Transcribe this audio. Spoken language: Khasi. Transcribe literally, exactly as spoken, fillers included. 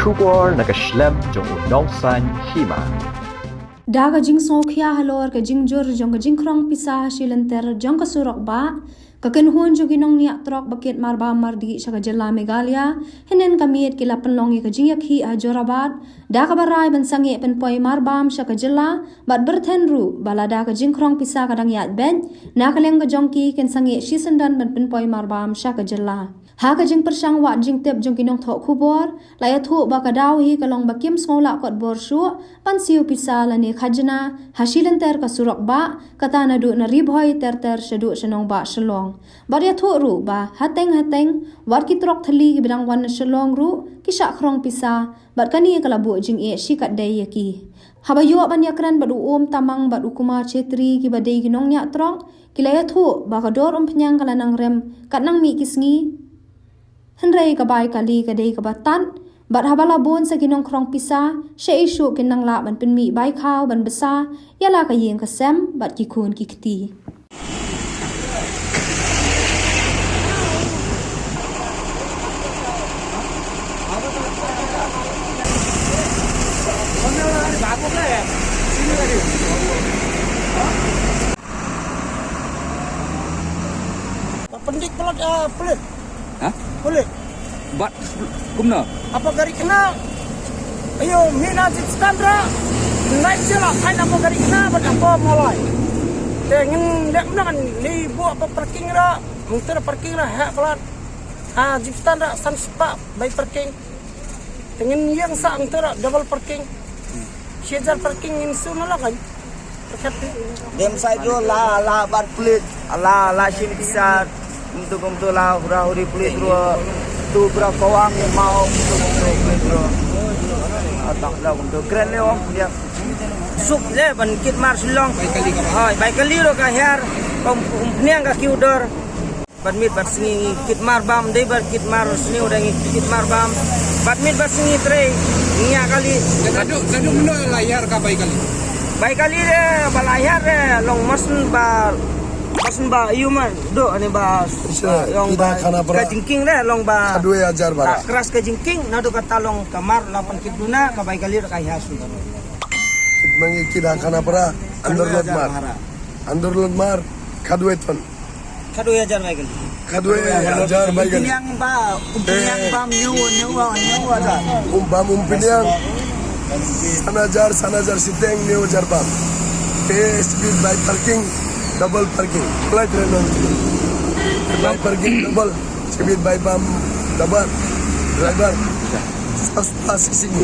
Khubor na ka shlem jong u Nongsaiñ Hima. Da ka jingsngewkhia halor ka jingjur jong ka jingkhrong pisa ha shi lynter jong ka surok bah, ka kynhun jong ki nongniah trok ba kit marbam mardih sha ka jylla Meghalaya, hynnin ka miet ki la pynlong ïa ka jingïakhih ha Jorabat, da kaba rai ban sangeh pynpoi marbam sha ka jylla, bad byrthen ruh ba lada ka jingkhrong pisa ka dang ïaid beit, na ka liang ka jong ki kin sangeh shisyndon ban pynpoi marbam sha ka jylla. Ha ka jingpyrshang wad jingtip jong ki nongthoh khubor, la ïathuh ba ka daw hi ka long ba kim sngewlah kot bor shuh ban siew pisa lane khajna ha shi lynter ka surok bah, kata naduh na Ri Bhoi ter ter shaduh sha nongbah Shillong. Bad ïathuh ruh ba hateng hateng, wat ki trok thylli kiba dang wan na Shillong ruh ki shah khrong pisa, bad kane ka la buh jingeh shikatdei ïa ki. Haba ïoh ban ïakren bad u Om Tamang bad u Kumar Chetri kiba dei ki nongniah trok, ki la ïathuh ba ka dor umphniang ka la nang rem kat nang mih ki sngi, hynrei ka bai kali ka dei kaba tad, bad haba la bun sa ki nongkhrong pisa, shaei shuh kin nang lah ban pynmih bai khaw ban bsa ïa la ka ïing ka sem bad ki khun ki kti. Pyndik pelat, ah, pelit. Hah? Pelit. Bad kumno? Apa gari kena? Ayo, mina jit standra. Naik sila, kain apa gari kena, bad apa malai. Te ngin lek na kan, li buat apa parking ra, mungkin parking ra, hak pelat. Ah, jit standra, san sepak, bai parking. Te ngin ïeng sa ong te ra double parking. Shi hajar parking ngin siew na la kan. Dem side ruh la, la bat pulit, la, la shin pisa, kumtu kumtu la hura huri pulit ruh, tu bra kawang mau kumtu kumtu pulit ruh. Atak la kumtu kren le ong dia. Suk le ban kit mar Shillong. Hoi, bai kali ruh ka hiar, um, umphniang ka kiu dor. Bad miet bad sngi ngi kit mar bam, dei bad kit mar sniew dei ngi kit mar bam. Bad miet bad sngi trei ngi ïa kali. Naduh, naduh mynno la hiar ka bai kali? Bai kali de ba la hiar de long marsien ba, marsien ba ïu man do ani ba, ba long ba ka jingkieng de long ba. Khatwei hajar ba. Kras ka jingkieng naduh kata long ka mar la pan kit duna ka bai kali de ka hiar sniew. Kit mangi kit ha Khanapara, underload mar. Underload mar, khatwei ton. Khatwei hajar bai kali. Khatwei hajar bai kali. Umphniang ba, umphniang bam hynñiew, hynñiew, hynñiew hajar. Um bam umphniang. San hajar, san hajar shiteng, hynñiew hajar bam. Te speed bai parking, double parking. Flight re non. Bai parking double, speed bai bam double. Driver. Sas pas sini.